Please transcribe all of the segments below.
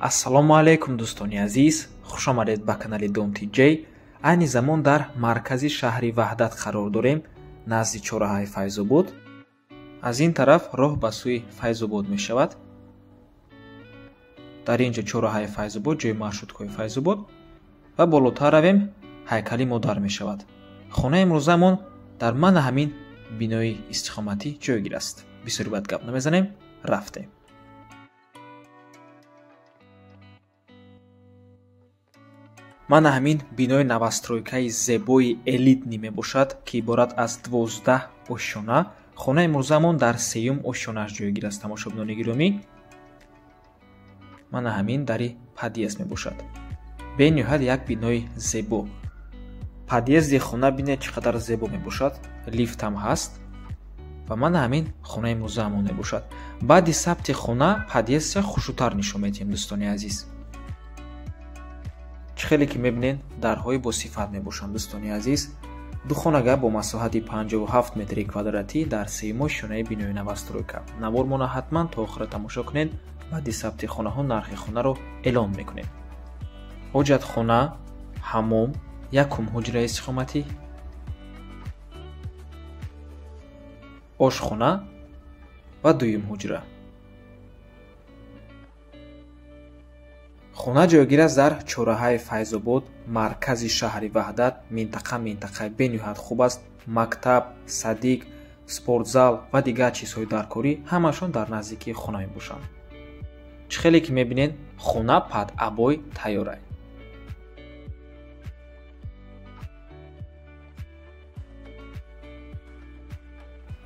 Ассалому алайкум, дӯстони азиз, хуш омадед ба канали Дом ТЖ. Айни замон дар маркази шаҳри Ваҳдат қарор дорем, назди чорраҳаи Файзобод. Аз ин тараф роҳ ба сӯи Файзобод мешавад. Дар ин ҷо чорраҳаи Файзобод, ҷои маршрутҳои Файзобод, ва болотар равем, ҳайкали модар мешавад. Хонаи имрӯзамон дар мана ҳамин бинои истиқоматӣ ҷойгир аст. Бисёри бад гап намезанем, рафтем. Мана ҳамин бинои новостройкаи зебои элитный мебошад, ки иборат аз 12 ошёна. Хонаи имрӯзамон дар сеюм ошёнааш ҷойгир аст, тамошобинони гиромӣ. Мана ҳамин дари подъезд мебошад. Бениҳоят як бинои зебо. Подъезди хона бинед чӣ қадар зебо мебошад, лифт ҳам ҳаст. Ва мана ҳамин хонаи имрӯзаамон мебошад. Баъди сабти хона подъездша хушрӯтар нишон медиҳем, дӯстони азиз. Чӣ хеле ки мебинед, дарҳои босифат мебошанд, дӯстони азиз. Ду хонага бо масоҳати 57 метри квадратӣ дар сеюм ошёнаи бинои новостройка. Навормона ҳатман то охира тамошо кунед. Баъди сабти хонаҳо нархи хонаро эълон мекунем. Ҳоҷатхона, ҳаммом, якум ҳуҷраи истиқоматӣ, ошхона ва дуюм ҳуҷра. Хона ҷойгир аст дар чорраҳаи Файзобод, маркази шаҳри Ваҳдат. Минтақа минтақаи бениҳоят хуб аст. Мактаб, садик, спортзал ва дигар чизҳои даркорӣ ҳамашон дар наздикии хона мебошанд. Чӣ хеле ки мебинед, хона под обой тайёрай.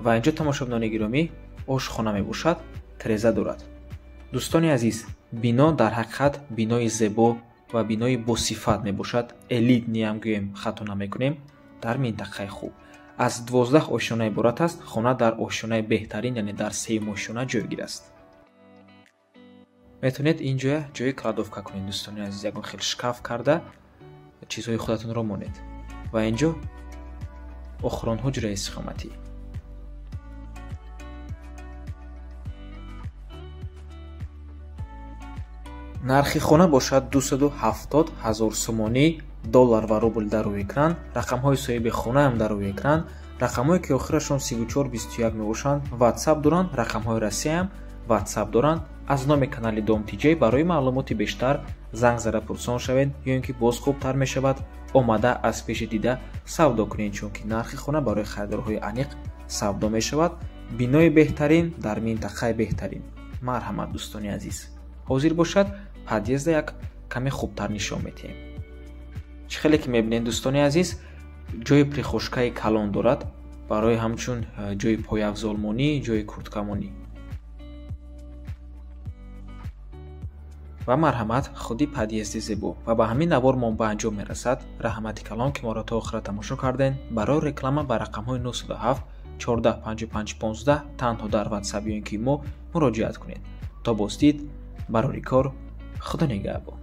Ва инҷо, тамошобинони гиромӣ, ошхона мебошад, тиреза дорад. Дӯстони азиз, бино дар ҳақиқат бинои зебо ва бинои босифат мебошад. Элитный ҳам гӯем, хато намекунем, дар минтақаи хуб. Аз 12 ошёна иборат аст. Хона дар ошёнаи беҳтарин, яъне дар сеюм ошёна ҷойгир аст. Метавонед ин ҷоя ҷои кладовка кунед, дӯстони азиз, ягон хел шкаф карда чизҳои худатонро монед. Ва инҷо охирон ҳуҷраи истиқоматӣ. Нархи хона бошад 270 000 сомонӣ, доллар ва рубл дар рӯи экран, рақамҳои соҳиби хонаам дар рӯи экран, рақамҳое ки охирашон 3421 мебошанд, WhatsApp доранд, рақамҳои Россияам WhatsApp доранд. Аз номи канали Дом ТЖ барои маълумоти бештар занг зада пурсон шавед, ё ин ки боз хубтар мешавад омада аз пеши дида савдо кунед, чунки нархи хона барои харидорҳои аниқ савдо мешавад. Бинои беҳтарин дар минтақаи беҳтарин. Марҳамат, дӯстони азиз. Ҳозир бошад подъезда як каме хубтар нишон медиҳем. Чӣ хеле ки мебинед, дӯстони азиз, ҷои прихожкаи калон дорад барои ҳамчун ҷои пойафзолмонӣ, ҷои курткамонӣ. Ва марҳамат, худи подъезди зебо. Ва ба ҳамин навор мо ба анҷом мерасад. Раҳмати калон, ки моро то охира тамошо кардем. Барои реклама ба рақамҳои 907 14 55 15 танҳо дар WhatsApp ё ин ки мо муроҷиат кунед. То боздид, барори кор, Худо нигаҳбон.